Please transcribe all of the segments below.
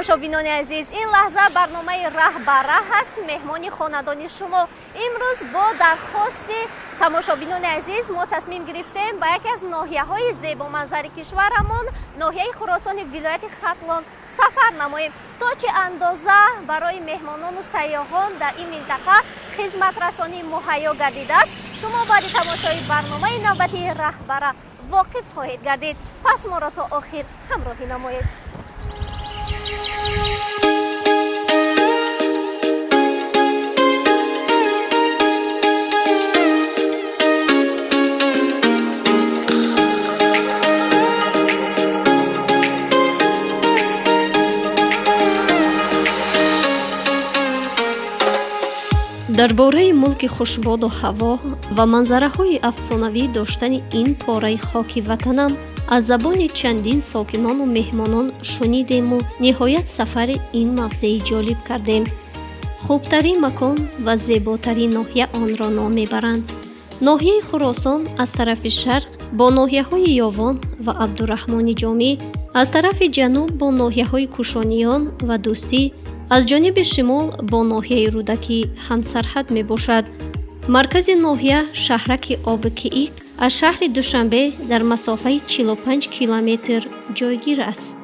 Тамошобинони азиз, ин лаҳза барномаи «Раҳ ба раҳ» аст, меҳмони хонадони шумо. Имрӯз бо дархости тамошобинони азиз мо тасмим гирифтем ба яке аз ноҳияҳои зебоманзари кишварамон, ноҳияи Хуросони вилояти Хатлон сафар намоем. То чӣ андоза барои меҳмонону сайёҳон дар ин минтақа хизматрасонӣ муҳайё гардидааст, шумо баъди тамошои барномаи навбатии «Раҳ ба раҳ» воқиф хоҳед гардид. Пас моро то охир ҳамроҳӣ намоед. Дар бораи мулки хушбоду ҳаво ва манзараҳои афсонавӣ доштани ин пораи хоки ватанам аз забони чандин сокинону меҳмонон шунидему ниҳоят сафари ин мавзеи ҷолиб кардем. Хубтарин макон ва зеботарин ноҳия онро ном мебаранд. Ноҳияи Хуросон аз тарафи шарқ бо ноҳияҳои Ёвон ва Абдураҳмони Ҷомӣ, аз тарафи ҷануб бо ноҳияҳои Кушониён ва Дӯстӣ, аз ҷониби шимол бо ноҳияи Рӯдакӣ ҳамсарҳад мебошад. Маркази ноҳия, шаҳраки Обикиик, аз шаҳри Душанбе дар масофаи 45 километр ҷойгир аст.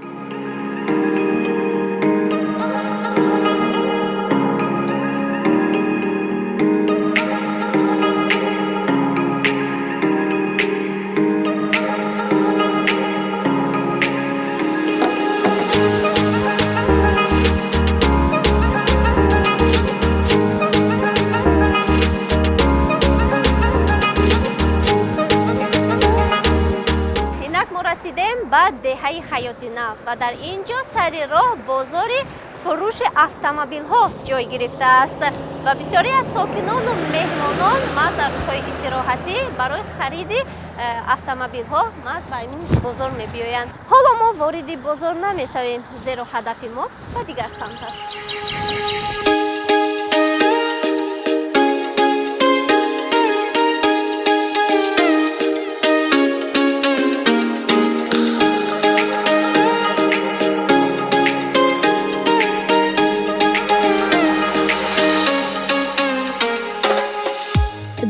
Инак, мо расидем ба деҳаи Ҳаёти Нав ва дар ин ҷо сари роҳ бозори фурӯши автомобилҳо ҷой гирифтааст ва бисёре аз сокинону меҳмонон маҳз дар рӯзҳои истироҳатӣ барои хариди автомобилҳо маҳз ба ин бозор мебиёянд. Ҳоло мо вориди бозор намешавем, зеро ҳадафи мо ба дигар самт аст.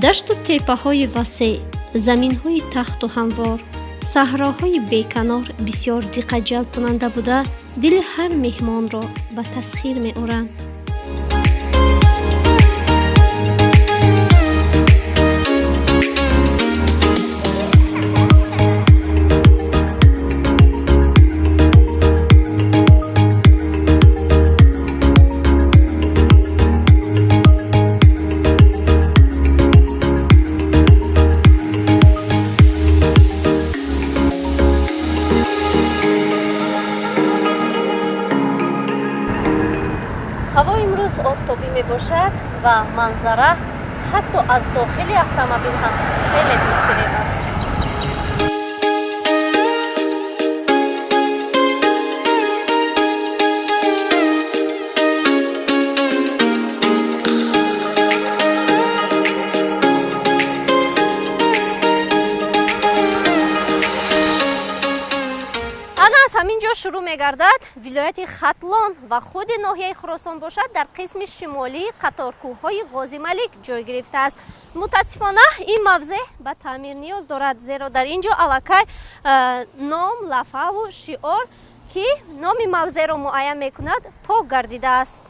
Дашту теппаҳои васеъ, заминҳои тахту ҳамвор, саҳроҳои беканор бисёр диққатҷалбкунанда буда, дили ҳар меҳмонро ба тасхир меоранд. Ҳаво имрӯз офтобӣ мебошад ва манзара ҳатто аз дохили автомобил ҳам хеле дилфиреб аст. Ана аз ҳамин ҷо шурӯъ мегардад вилояти Хатлон ва худи ноҳияи Хуросон бошад, дар қисми шимолии қаторкӯҳҳои Ғозималик ҷой гирифтааст. Мутаассифона, ин мавзеъ ба таъмир ниёз дорад, зеро дар ин ҷо аллакай ном, лафаву шиор, ки номи мавзеъро муайян мекунад, пок гардидааст.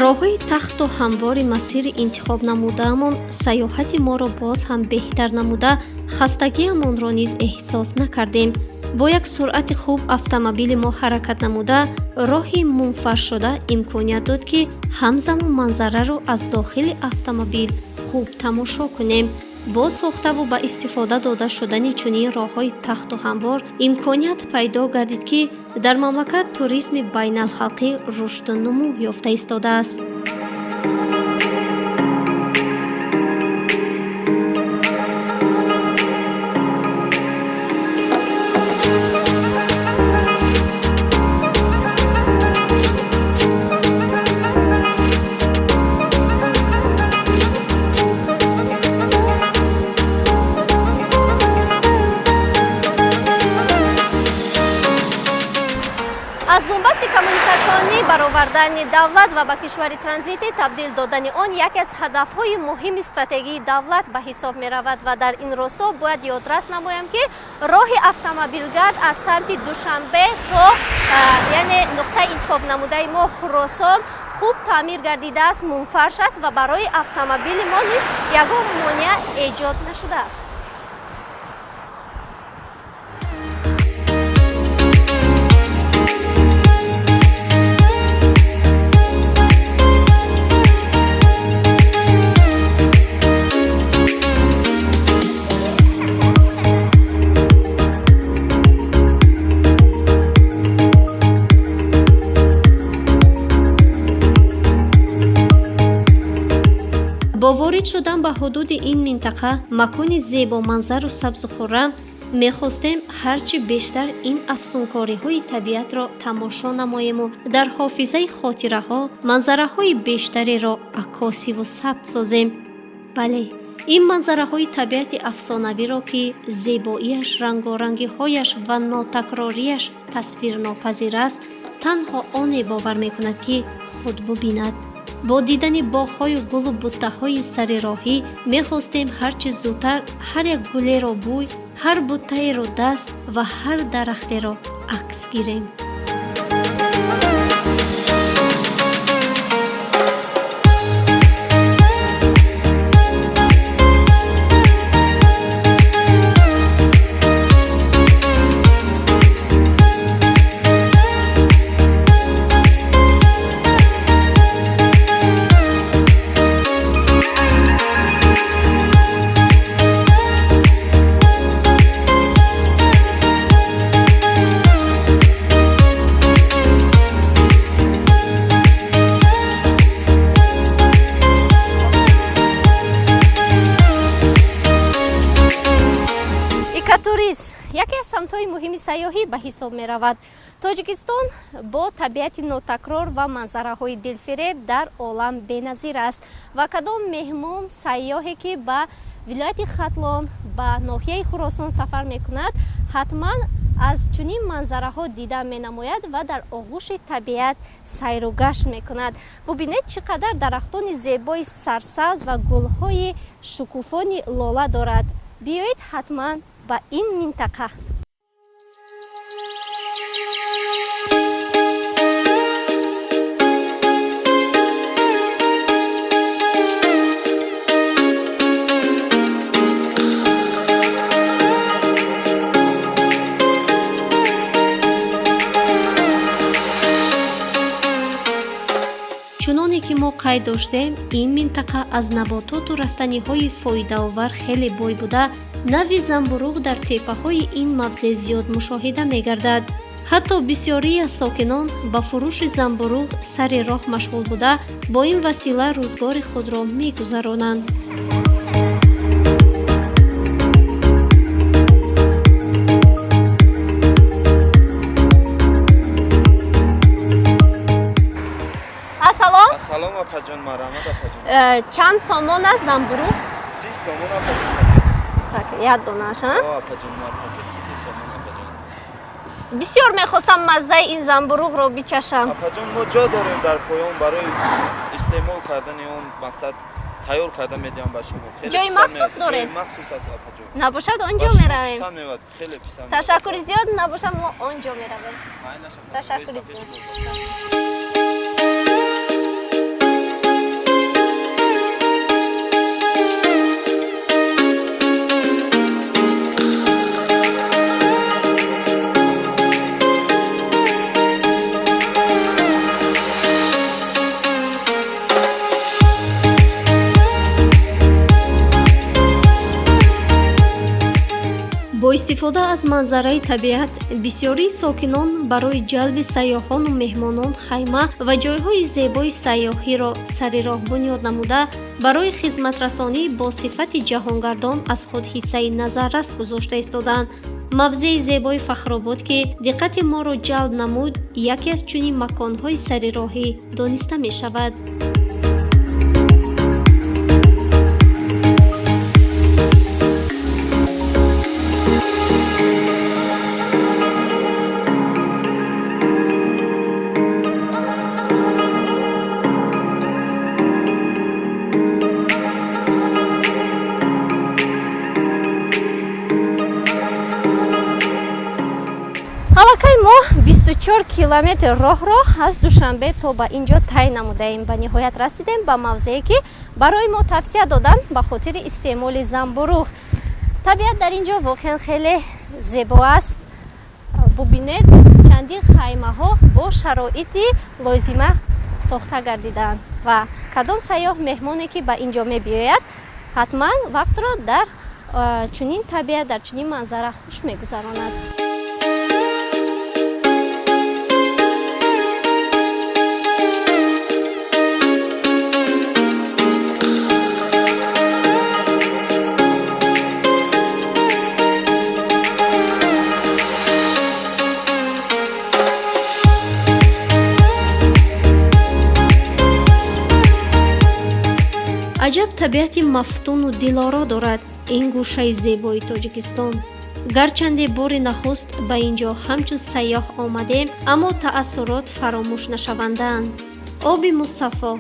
Роҳҳои тахту ҳамвори масири интихоб намудаамон сайёҳати моро боз ҳам беҳтар намуда, хастагиамонро низ эҳсос накардем. Бо як суръати хуб автомобили мо ҳаракат намуда, роҳи мунфаршуда имконият дод, ки ҳамзамон манзараро аз дохили автомобил хуб тамошо кунем. Бо сохтаву ба истифода дода шудани чунин роҳҳои тахту ҳамвор имконият пайдо гардид, ки дар мамлакат туризми байналхалқӣ рушду нумӯ ёфта истодааст. Аз бунбасти коммуникатсионӣ баровардани давлат ва ба кишвари транзитӣ табдил додани он яке аз ҳадафҳои муҳими стратегии давлат ба ҳисоб меравад ва дар ин росто бояд ёдрас намоям, ки роҳи автомобилгард аз самти Душанбе то, яъне нуқтаи интихобнамудаи мо, Хуросон, хуб таъмир гардидааст, мунфарш аст ва барои автомобили мо низ ягон монеа эҷод нашудааст. Бо ворид шудан ба ҳудуди ин минтақа, макони зебоманзару сабзу хуррам, мехостем ҳарчи бештар ин афсункориҳои табиатро тамошо намоему дар ҳофизаи хотираҳо манзараҳои бештареро аккосиву сабт созем. Бале, ин манзараҳои табиати афсонавиро, ки зебоиаш, рангорангиҳояш ва нотакрориаш тасвирнопазир аст, танҳо оне бовар мекунад, ки худ бубинад. Бо дидани боғҳою гулу буттаҳои сари роҳӣ мехостем ҳарчи зудтар ҳар як гулеро бӯй, ҳар буттаеро даст ва ҳар дарахтеро акс гирем. Экотуризм яке аз самтҳои муҳими сайёҳӣ ба ҳисоб меравад. Тоҷикистон бо табиати нотакрор ва манзараҳои дилфиреб дар олам беназир аст ва кадом меҳмон, сайёҳе, ки ба вилояти Хатлон, ба ноҳияи Хуросон сафар мекунад, ҳатман аз чунин манзараҳо дида менамояд ва дар оғӯши табиат сайру гашт мекунад. Бубинед, чӣ қадар дарахтони зебои сарсабз ва гулҳои шукуфони лола дорад. Биёед ҳатман ба ин минтақа. Чуноне ки мо қайд доштем, ин минтақа аз набототу растаниҳои фоидаовар хеле бой буда, навъи замбуруғ дар теппаҳои ин мавзеъ зиёд мушоҳида мегардад. Ҳатто бисёрии аз сокинон ба фурӯши замбуруғ сари роҳ машғул буда, бо ин васила рӯзгори худро мегузаронанд. Ассалом. Ассалом, апаҷон, марҳамат, апаҷон. Чанд сомон аст замбуруғ? 30 сомон, апаҷон. Так, як донааш, а? О, апаҷон, пакет 30 сомон, апаҷон. Бисёр мехостам маззаи ин замбуруғро бичашам. Апаҷон, мо ҷо дорем дар поён барои истеъмол кардани он, мақсад тайёр карда медиҳам ба шумо. Хеле Ҷои писанд махсус меояд. доред? Ҷои махсус аст, апаҷон. Набошад, он ҷо Ба шумо меравем. писанд меояд, хеле писанд меояд. Ташаккури зиёд, набошад, мо он ҷо меравем. Майлаш, апаҷон, Ташаккури рӯи сафед зиёд. шумо. Истифода аз манзараи табиат бисёрии сокинон барои ҷалби сайёҳону меҳмонон хайма ва ҷойҳои зебои сайёҳиро сари роҳ бунёд намуда, барои хизматрасонӣ бо сифати ҷаҳонгардон аз худ ҳиссаи назаррас гузошта истодаанд. Мавзеи зебои Фахробод, ки диққати моро ҷалб намуд, яке аз чунин маконҳои сари роҳӣ дониста мешавад. Аллакай мо 24 километр роҳро аз Душанбе то ба ин ҷо тай намудаем ва ниҳоят расидем ба мавзее, ки барои мо тавсия доданд ба хотири истеъмоли замбуруғ. Табиат дар ин ҷо воқеан хеле зебо аст. Бубинед, чандин хаймаҳо бо шароити лозима сохта гардидаанд ва кадом сайёҳ, меҳмоне, ки ба ин ҷо мебиёяд, ҳатман вақтро дар чунин табиат, дар чунин манзара хуш мегузаронад. Аҷаб табиати мафтуну дилоро дорад ин гӯшаи зебои Тоҷикистон. Гарчанде бори нахуст ба ин ҷо ҳамчун сайёҳ омадем, аммо таассурот фаромӯш нашавандаанд. Оби мусаффо,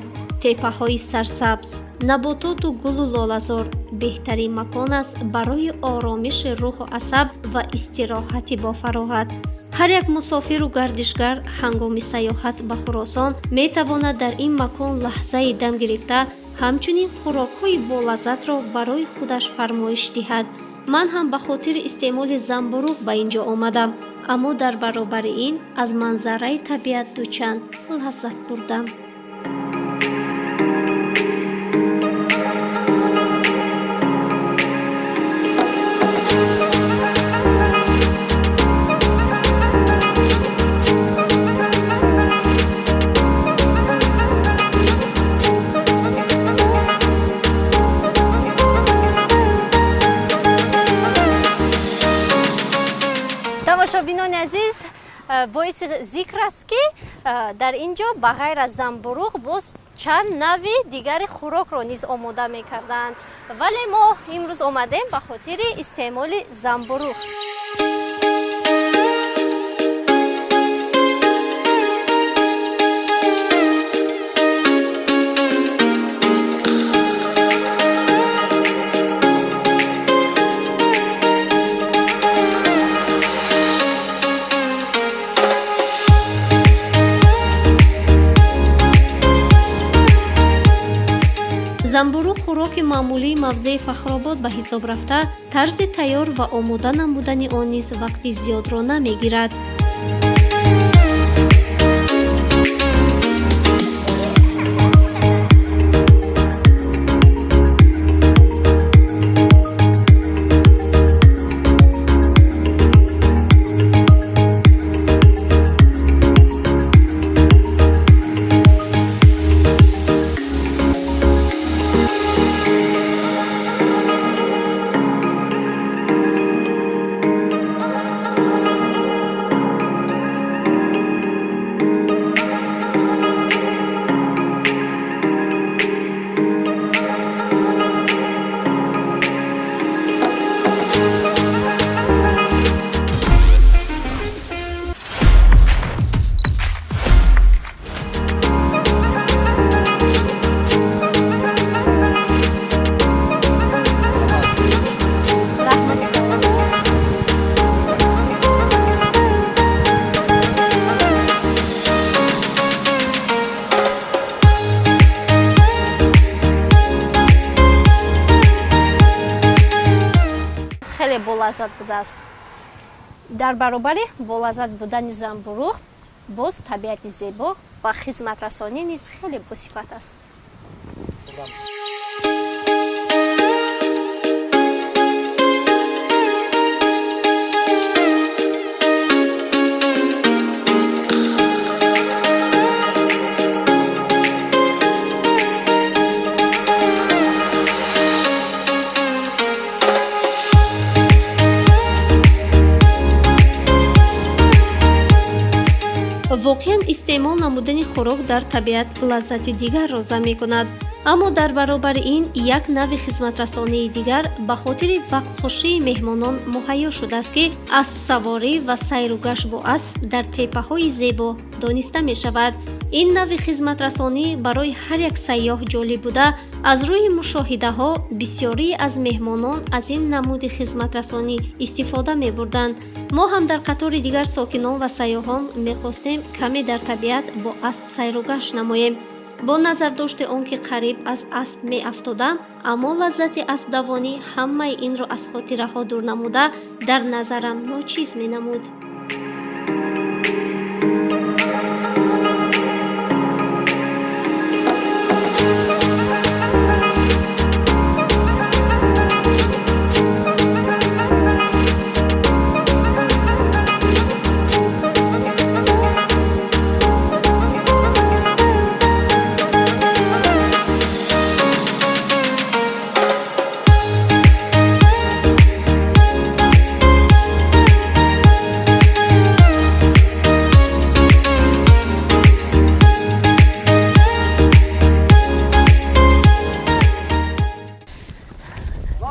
теппаҳои сарсабз, набототу гулу лолазор беҳтарин макон аст барои оромиши рӯҳу асаб ва истироҳати бофароғат. Ҳар як мусофиру гардишгар ҳангоми сайёҳат ба Хуросон метавонад дар ин макон лаҳзаи дам гирифта, ҳамчунин хӯрокҳои болаззатро барои худаш фармоиш диҳад. Ман ҳам ба хотири истеъмоли замбуруғ ба ин ҷо омадам, аммо дар баробари ин аз манзараи табиат дучанд лаззат бурдам. Тамошобинони азиз, боиси зикр аст, ки дар ин ҷо ба ғайр аз замбуруғ боз чанд нави дигари хӯрокро низ омода мекарданд, вале мо имрӯз омадем ба хотири истеъмоли замбуруғ. Замбуруғ хӯроки маъмулии мавзеи Фахробод ба ҳисоб рафта, тарзи тайёр ва омода намудани он низ вақти зиёдро намегирад. Хеле болаззат будааст. Дар баробари болаззат будани замбуруғ боз табиати зебо ва хизматрасонӣ низ хеле босифат аст. Истеъмол намудани хӯрок дар табиат лаззати дигарро зам мекунад, аммо дар баробари ин як навъи хизматрасонии дигар ба хотири вақтхушии меҳмонон муҳайё шудааст, ки аспсаворӣ ва сайру гашт бо асп дар теппаҳои зебо дониста мешавад. Ин навъи хизматрасонӣ барои ҳар як сайёҳ ҷолиб буда, аз рӯи мушоҳидаҳо бисёрии аз меҳмонон аз ин намуди хизматрасонӣ истифода мебурданд. Мо ҳам дар қатори дигар сокинон ва сайёҳон мехостем каме дар табиат бо асп сайругашт намоем. Бо назардошти он ки қариб аз асп меафтодам, аммо лаззати аспдавонӣ ҳамаи инро аз хотираҳо дур намуда, дар назарам ночиз менамуд.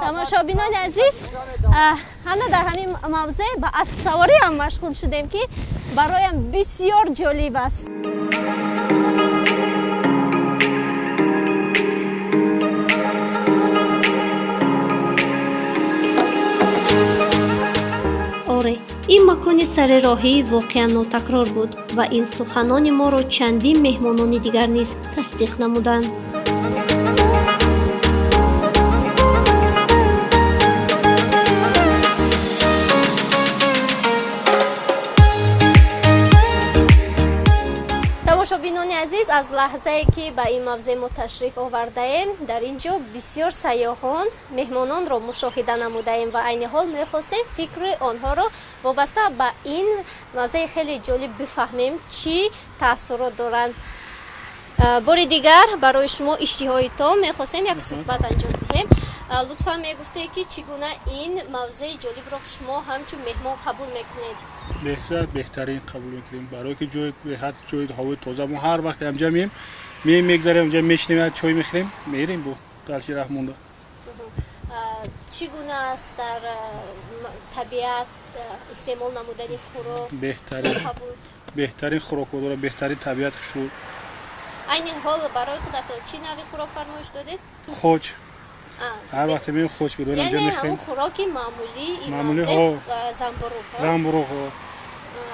Тамошобинони азиз, ҳана дар ҳамин мавзеъ ба аспсаворӣ ҳам машғул шудем, ки бароям бисёр ҷолиб аст. Оре, ин макони сари роҳӣ воқеан нотакрор буд ва ин суханони моро чандин меҳмонони дигар низ тасдиқ намуданд. Тамошобинони азиз, аз лаҳзае ки ба ин мавзеъ мо ташриф овардаем, дар ин ҷо бисёр сайёҳон, меҳмононро мушоҳида намудаем ва айни ҳол мехостем фикри онҳоро вобаста ба ин мавзеи хеле ҷолиб бифаҳмем, чӣ таассурот доранд. Бори дигар барои шумо иштиҳои том мехостем як суҳбат анҷом диҳем. Лутфан мегуфтед, ки чӣ гуна ин мавзеи ҷолибро шумо ҳамчун меҳмон қабул мекунед? Беҳзад, беҳтарин қабул мекунем, барое ки ҷои беҳад, ҷои ҳавои тоза. Мо ҳар вақте ҳамҷа меем, меем, мегзарем, ҳамҷа мешинем, як чой мехӯрем, мерем, бо дальше раҳ монда. Чӣ гуна аст дар табиат истеъмол намудани хӯрок? Беҳтарин. Қабул? Беҳтарин хӯрокҳо дорад, беҳтарин табиат хушрӯ. Айни ҳол барои худатон чӣ навъи хӯрок фармоиш додед? Хоч. Ҳар вақте меем, хоч бидорем, ҳамҷа яъне мехӯрем. Ҳамон хӯроки маъмулии ин Маъмулӣ, мавзеъ, ҳо. Замбуруғ, ҳо? Замбуруғ, ҳо.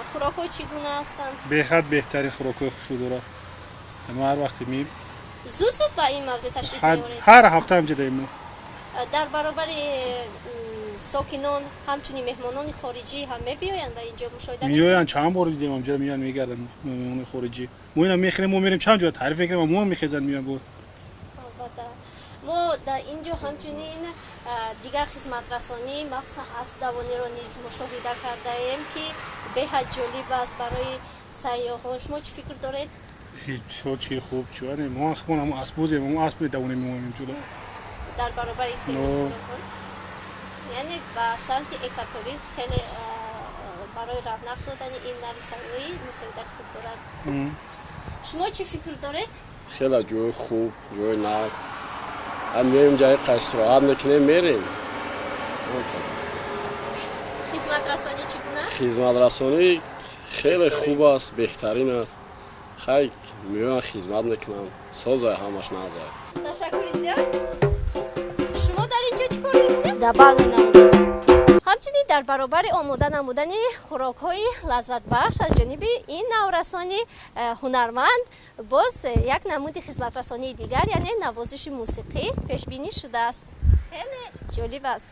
Хӯрокҳо чӣ гуна ҳастанд? Беҳад беҳтарин хӯрокҳои хушрӯ дорад. Мо ҳар вақте меем. Зуд зуд ба ин мавзеъ ташриф меоред? Ҳар ҳафта ҳамҷа даем мо. Дар баробари сокинон ҳамчунин меҳмонони хориҷӣ ҳам мебиёянд ва инҷо мушоҳида мекунанд? Меоянд, чанд бор дидем, ҳамҷа меоянд, мегарданд меҳмонони хориҷӣ. Мо ина мехӯрем, мо мерем чанд ҷоя таъриф мекунем ва мо ҳам мехезанд, меоянд бо. Албатта, мо дар ин ҷо ҳамчунин дигар хизматрасонӣ, махсусан аспдавониро низ мушоҳида кардаем, ки беҳад ҷолиб аст барои сайёҳон. Шумо чӣ фикр доред? Бисёр чи хуб, чӣ мо худмон ҳамон аспбозем, ҳамон асп медавонем мо инҷода. Дар баробари истеъмоли хӯрокҳо, яъне ба самти экотуризм хеле барои равнақ додани ин навъи сайёҳӣ мусоидат хуб дорад. Шумо чӣ фикр доред? Хеле ҷои хуб, ҷои нав. Ҳам меоем, ҷои истироҳат мекунем, мерем. Хизматрасонӣ чӣ гуна аст? Хизматрасонӣ хеле хуб аст, беҳтарин аст. Хай, меоянд, хизмат мекунанд, созай, ҳамаш назай. Ташаккури зиёд. Шумо дар ин ҷо чӣ кор мекунед? Дабал менавозам. Ҳамчунин дар баробари омода намудани хӯрокҳои лаззатбахш аз ҷониби ин наврасони ҳунарманд, боз як намуди хизматрасонии дигар, яъне навозиши мусиқӣ пешбинӣ шудааст. Хеле ҷолиб аст.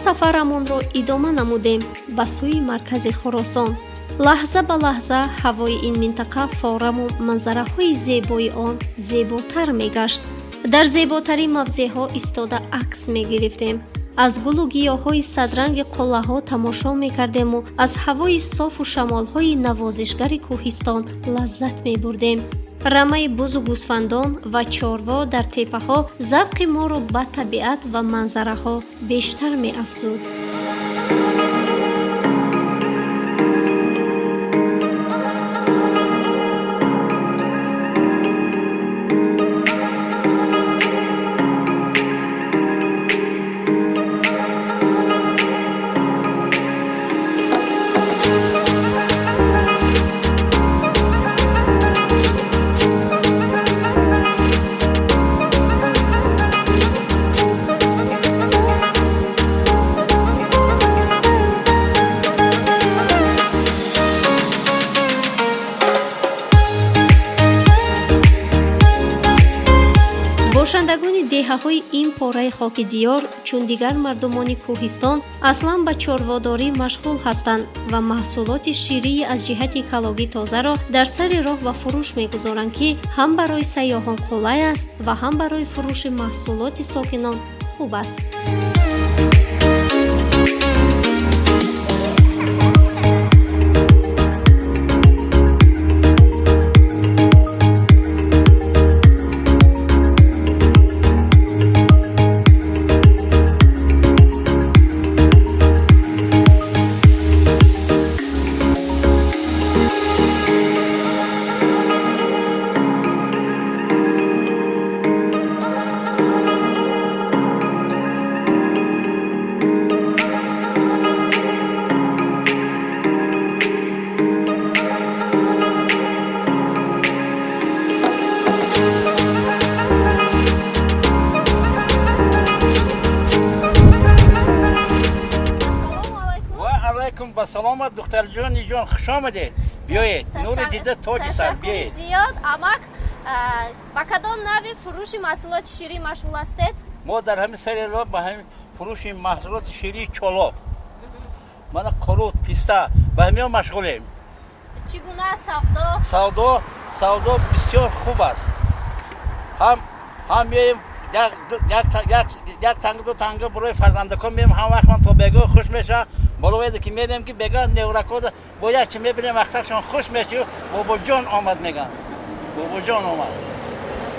Сафарамонро идома намудем ба сӯи маркази Хуросон. Лаҳза ба лаҳза ҳавои ин минтақа фораму манзараҳои зебои он зеботар мегашт. Дар зеботарин мавзеъҳо истода акс мегирифтем, аз гулу гиёҳҳои садранги қуллаҳо тамошо мекардему аз ҳавои софу шамолҳои навозишгари кӯҳистон лаззат мебурдем. Рамаи бузу гӯсфандон ва чорво дар теппаҳо завқи моро ба табиат ва манзараҳо бештар меафзуд. Бошандагони деҳаҳои ин пораи хоки диёр, чун дигар мардумони кӯҳистон, аслан ба чорводорӣ машғул ҳастанд ва маҳсулоти ширии аз ҷиҳати экологӣ тозаро дар сари роҳ ба фурӯш мегузоранд, ки ҳам барои сайёҳон қулай аст ва ҳам барои фурӯши маҳсулоти сокинон хуб аст. Ба саломат, духтарҷони ҷон, хуш омадед, биёед, нури дида тоҷи сар, биёед. Зиёд, амак, ба кадом нави фурӯши маҳсулоти ширӣ машғул ҳастед? Мо дар ҳамин сари роҳ ба ҳамин фурӯши маҳсулоти ширии чолоб, мана қурут, писта, ба ҳамин машғулем. Чӣ гуна савдо? Савдо бисёр хуб аст. Ҳам меоем, як танга, ду танга барои фарзандакон меем, ҳам вақт ман то бегоҳ хуш мешавам. Болоеде ки медем, ки бега невракода бо як чи мебинем, вақтакшон хуш мешаву бобоҷон омад меган, бобоҷон омад.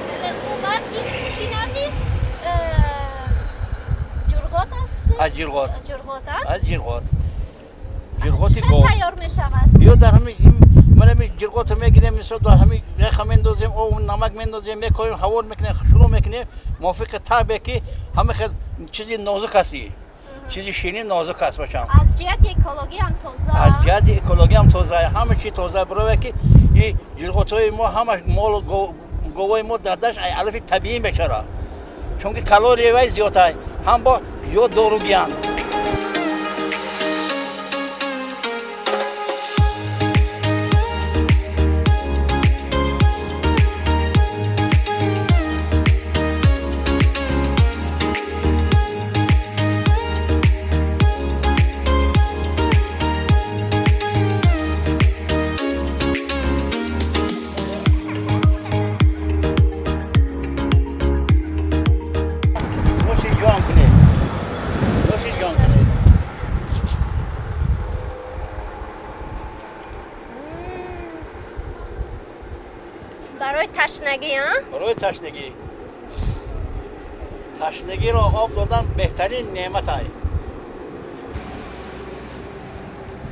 Хеле хуб аст. Ин чӣ нави ҷурғот аст? Аз ҷирғот. Ҷурғот. Аз ҷирғот, ҷирғоти гов тайёр мешавад? Ё дар ҳами ман ҳами ҷирғотро мегирем, мисол дар ҳами реха мендозем, об, намак мендозем, мекоем, ҳавор мекунем, шурӯъ мекунем мувофиқи табе, ки ҳама хел чизи нозук аст, чизи ширин нозук аст, бачам. Аз ҷиҳати экологӣ ҳам тоза. Аз ҷиҳати экологӣ ҳам тоза, ҳама чи тоза, барое ки и ҷирғотҳои мо ҳама молу говои мо дар дашт алафи табиӣ мечара, чунки калорияи вай зиёд ай, ҳам бо ё доругиянд. Нӯши ҷон кунед, нӯши ҷон кунед. Барои ташнагӣ, а? Барои ташнагӣ. Ташнагиро об додан беҳтарин неъмат ай.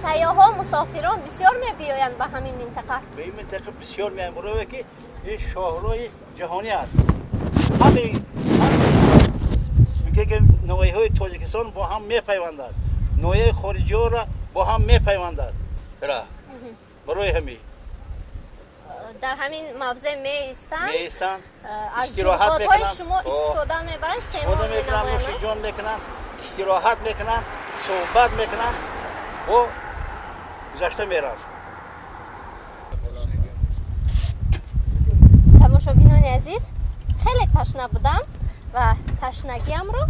Сайёҳон, мусофирон бисёр мебиёянд ба ҳамин минтақа? Ба ин минтақа бисёр меоянд, барое ки ин шоҳроҳи ҷаҳонӣ аст. Ҳамаи ки ноҳияҳои Тоҷикистон бо ҳам мепайвандад, ноҳияи хориҷиҳоро бо ҳам мепайвандад. Барои ҳамин Дар ҳамин мавзеъ меистанд. Меистанд. Аз Истироҳат ҷурғотҳои мекунанд. шумо истифода мебаранд, истифода истеъмол мекунанд. менамоянд. Нӯшиҷон мекунанд, истироҳат мекунанд, суҳбат мекунанд, бо гузашта мераванд. Тамошобинони азиз, хеле ташна будам ва ташнагиамро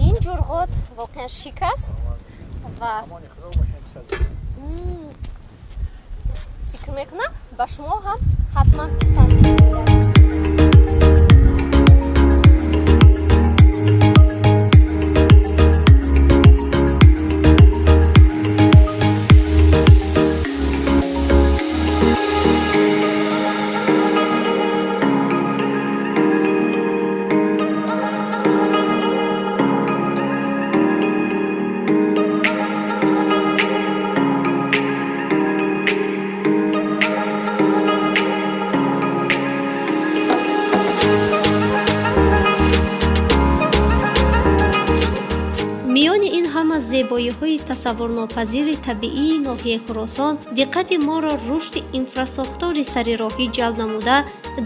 Ин ҷурғот воқеан шик аст ва фикр мекунам, ба шумо ҳам ҳатман писанд меояд. Миёни ин ҳама зебоиҳои тасаввурнопазири табиии ноҳияи Хуросон диққати моро рушди инфрасохтори сари роҳӣ ҷалб намуда,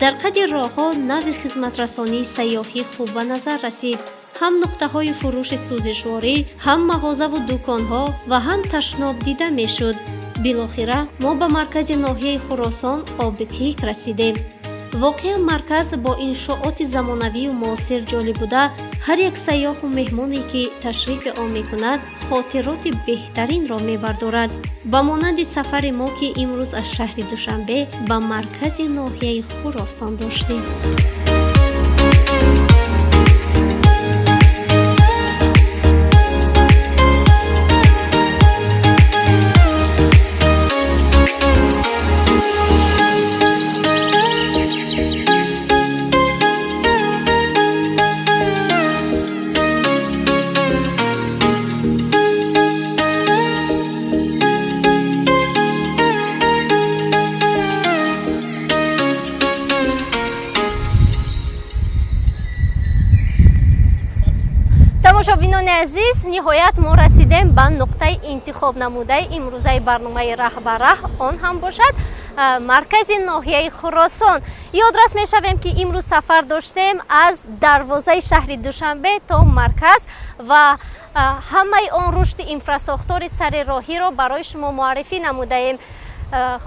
дар қади роҳҳо нави хизматрасонии сайёҳӣ хуб ба назар расид. Ҳам нуқтаҳои фурӯши сӯзишворӣ, ҳам мағозаву дуконҳо ва ҳам ташноб дида мешуд. Билохира мо ба маркази ноҳияи Хуросон, Обикик, расидем. Воқеан, марказ бо иншооти замонавию муосир ҷолиб буда, ҳар як сайёҳу меҳмоне, ки ташрифи он мекунад, хотироти беҳтаринро мебардорад, ба монанди сафари мо, ки имрӯз аз шаҳри Душанбе ба маркази ноҳияи Хуросон доштем. Тамошобинони азиз, ниҳоят мо расидем ба нуқтаи интихобнамудаи имрӯзаи барномаи «Раҳ ба раҳ», он ҳам бошад маркази ноҳияи Хуросон. Ёдрас мешавем, ки имрӯз сафар доштем аз дарвозаи шаҳри Душанбе то марказ ва ҳамаи он рушди инфрасохтори сари роҳиро барои шумо муаррифӣ намудаем.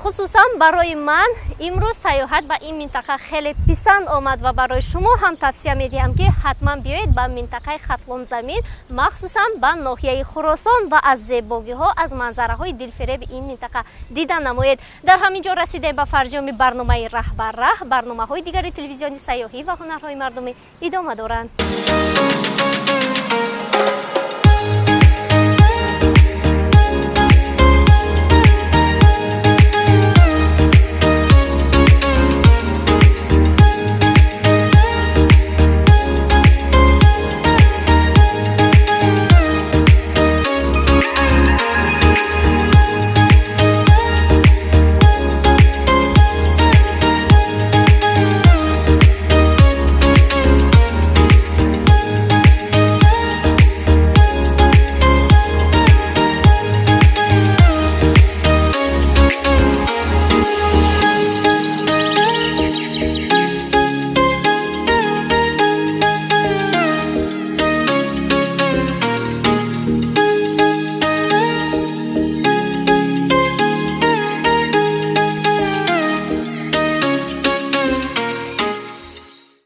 Хусусан барои ман имрӯз сайёҳат ба ин минтақа хеле писанд омад ва барои шумо ҳам тавсия медиҳам, ки ҳатман биёед ба минтақаи Хатлонзамин, махсусан ба ноҳияи Хуросон, ва аз зебогиҳо, аз манзараҳои дилфиреби ин минтақа дида намоед. Дар ҳамин ҷо расидем ба фарҷоми барномаи «Раҳ ба раҳ». Барномаҳои дигари телевизиони сайёҳӣ ва ҳунарҳои мардумӣ идома доранд.